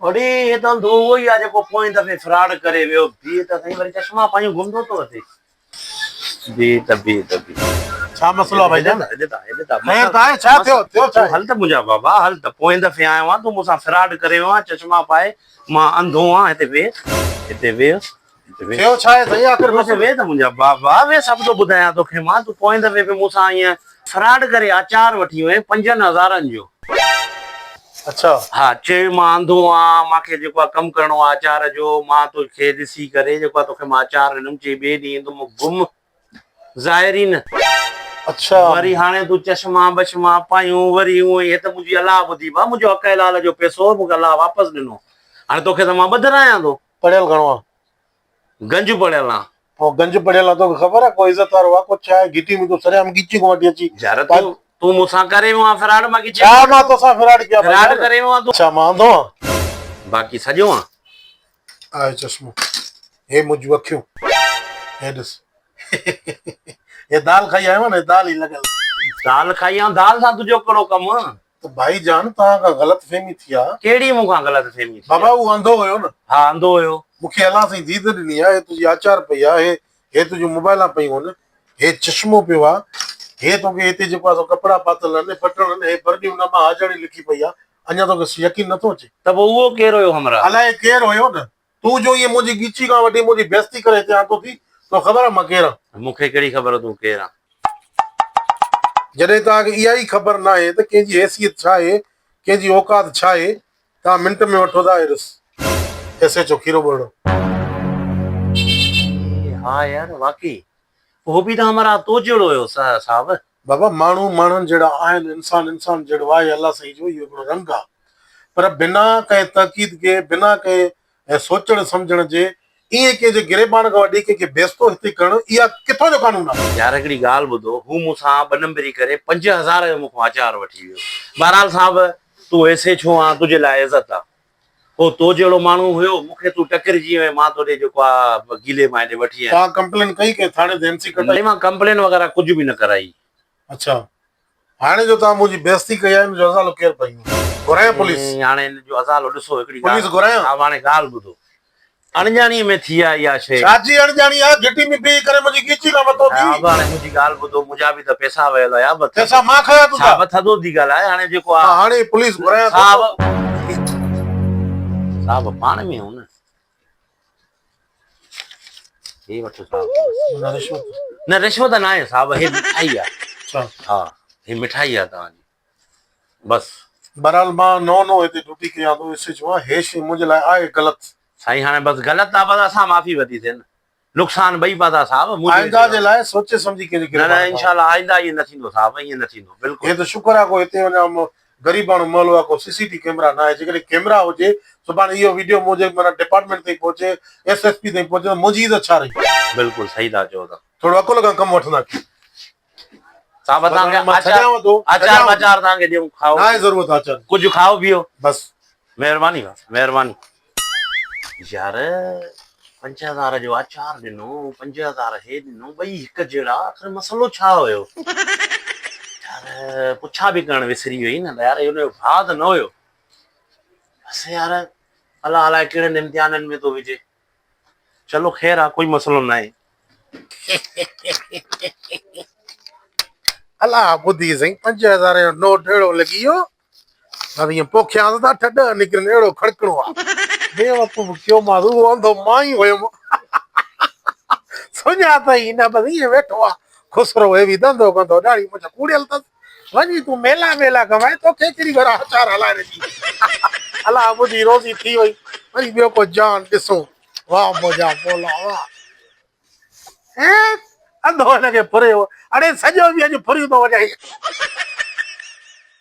اڙي هي ته انڌو اهو ئي آ جيڪو پوئين دفعي فراڊ ڪري ويو. بيهه ته سائين وري چشما پايون گم ٿو ٿو اچي. بيهه ته بيهه ته بيهه. ڇا مسئلو آ ڀائي جان؟ هيڏي ته هيڏي ته خير ته آهي ڇا ٿيو ٿيو ڇا آهي؟ هل ته منهنجا بابا هل ته پوئين دفعي آيو آهيان تون مون سان فراڊ ڪري ويو آهين چشما پائي مان انڌو آهيان هتي ويهه هتي ويهه ٿيو ڇا آهي سائين آخر مسئلو؟ ويهه ته منهنجا بابا ويهه سڀ ٿو ٻڌايان توکي مان تون پوئين دفعي به مون سان ائين فراڊ ڪري آچار وٺي وئين پنجن هزارن جو. اڇا. ها چيو مان انڌو آهيان مان کي جيڪو آهي ڪم ڪرڻو آهي آچار جو مان توکي ڏسي ڪري جيڪو آهي توکي مان آچار ڏنم چئي ٻئي ڏينهن ايندم گم ظاهر ئي نه. اڇا. وري هاڻي تون چشما بشما پايون وري اونئن ئي هي ته منهنجي الله ٻڌي ڀا منهنجو حق حلال جو پئسو مون کي الله واپس ڏنو هاڻي توکي ته مان ٻڌرايان ٿو. پڙهيل گهڻو آن؟ گنج پڙهيل آن. پوء گنج پڙهيل آن توکي خبر آ ڪو عزت وارو واقعو ڇا آهي گهٽي ۾ تون سرعام ڳچي کان وٺي اچي يار تون تون مون سان ڪري ويو آن فراڊ مان ڳچي ڇا مان توسان فراڊ ڪيو آ فراڊ ڪري ويو آن تون ڇا مان انڌو آن؟ باقي سڄو آن. آهي چشمو هي منهنجون اکيون هي ڏس هي دال کائي آيو آن نه هي دال ئي لڳل. دال کائي آيو دال سان تنهنجو ڪهڙو ڪم؟ ته ڀائي جان توهان کان غلط فهمي ٿي آ. ڪهڙي مون کان غلط فهمي ٿي آ؟ بابا هو انڌو هيو نه. ها انڌو هيو. مون کي الله سائين ديد ڏني آ، هي تنهنجي آچار پئي آ، هي هي تنهنجون موبائلان پيون هن، هي چشمو پيو آ، هي توکي هتي جيڪو آ سو ڪپڙا پاتل آهن، بٽڻ آهن، هي برنيون نه مان حاجاڻي لکي پئي آ، اڃا توکي يقين نٿو اچي؟ ته پوء اهو ڪير هيو همراهه؟ الائي ڪير هيو نه، تون جو ائين منهنجي ڳچي کان وٺي منهنجي بيعزتي ڪري هتي آندو ٿي، توکي خبر آ مان ڪير آن؟ مون کي ڪهڙي خبر تون ڪير آن؟ جڏهن توهان کي اها ئي خبر ناهي ته ڪنهن جي حيثيت ڇا آهي، ڪنهن جي اوقات ڇا آهي، توهان منٽ ۾ وٺو ٿا ارس ايس ايڇ او کيرو ٻرڙو. ها يار واقعي اهو به ته همراهه تو جهڙو هيو صاحب. بابا ماڻهو ماڻهن جهڙا آهن، انسان انسان جهڙو آهي، الله سائين جو اهو هڪڙو رنگ آهي. پر بنا ڪنهن تحقيق جي، بنا ڪنهن سوچڻ سمجهڻ جي ائين ڪنهن جي گريبان کان وٺي ڪنهن کي بيستو هتي ڪرڻ اها ڪٿان جو قانون آهي؟ يار هڪڙي ڳالهه ٻڌو، هو مون سان ٻه نمبري ڪري 5000 جو مون کان آچار وٺي ويو. بهرحال صاحب تون ايس ايڇ او آن تنهنجي لاء عزت آ. هو تو جهڙو ماڻهو هيو، مون کي تون ٽڪرجي وئين، مان توڏي جيڪو آ گيلي مان هيڏي وٺي آيس. توهان ڪمپلين ڪئي ڪنهن ٿاڻي تي اين سي ڪٽائي؟ نه مان ڪمپلين وغيره ڪجهه به نه ڪرائي. اڇا هاڻي جو توهان منهنجي بيعزتي ڪئي آهي ان جو ازالو ڪير ڀريندو؟ گهرايان پوليس؟ هاڻي ان جو ازالو ڏسو هڪڙي ڳالهه پوليس گهرايان؟ ها هاڻي ڳالهه ٻڌو اڻڄاڻي ۾ ٿي آهي اها شيء. ڇا جي اڻڄاڻي آهي؟ گهٽي ۾ بيهي ڪري منهنجي ڳچي کان وتو ٿي. ها هاڻي منهنجي ڳالهه ٻڌو منهنجا به ته پئسا ويل هيا به پئسا مان کنيا تنهنجا؟ صاحب ٿڌو ٿي ڳالهاء هاڻي جيڪو آ. مان هاڻي پوليس گهرايان ٿو. صاحب صاحب پاڻ ۾ آهيون نه. هي وٺو صاحب. نه رشوت. نه رشوت ناهي صاحب هي مٺائي آ. ڇا؟ ها هي مٺائي آ توهان جي بس. بهرحال مان نئون نئون هتي ڊيوٽي ڪيان ٿو ايس ايڇ او آهيان هي شي منهنجي لاء آهي غلط. سائين هاڻي بس غلط آ بس اسان معافي ورتي سين نقصان ٻئي پاتا صاحب منهنجو آئنده جي لاء سوچي سمجهي ڪنهن جي نه نه انشاء الله آئنده ائين نه ٿيندو صاحب ائين نه ٿيندو بلڪل. هي ته شڪر آ ڪو هتي وڃان غريباڻو محلو آ ڪو سي سي ٽي ڪيمرا ناهي جيڪڏهن ڪيمرا هجي سڀاڻي اهو ويڊيو منهنجي معنيٰ ڊپارٽمينٽ تائين پهچي ايس ايس پي تائين پهچي ته منهنجي عزت ڇا رهي. بلڪل صحيح ٿا چئو تان. ٿورو عقل کان ڪم وٺندا ڪيو. صاحب تان کي آچار آچار واچار تان کي ڏيون کائو. ناهي ضرورت آچار جي. ڪجهه کائو پيو. بس. مهرباني ڀاء مهرباني. يار 5000 جو آچار ڏنو 5000 هي ڏنو ٻئي هڪ جهڙا آخر مسئلو ڇا هيو يار پڇا به ڪرڻ وسري وئي نه يار هن جو ڀاء ته نه هيو بس يار الله الائي ڪهڙن امتحانن ۾ ٿو وجهي چلو خير آ ڪوئي مسئلو ناهي. الله ٻڌي سائين 5000 جو نوٽ اهڙو لڳي ويو مان ته ائين پوکيانس ته اٺ ڏهه نڪرن اهڙو کڙڪڻو آ. بيوقوف ڪيومانس اهو انڌو مان ئي هيم. سڃاتئي نه بس ائين ويٺو آ خسرو هي به ڌنڌو ڪندو ڏاڙهي مڇ ڪوڙيل اٿس. وڃي تون ميلا ميلا ڪمائي توکي ڪهڙي گهر آچار هلائڻ جي. الله ٻڌي روزي ٿي وئي وري ٻيو ڪو جان ڏسون. واه منهنجا مولا واه. انڌو هن کي ڦريو. اڙي سڄو ڏينهن اڄ ڦريون ٿو وڃائين.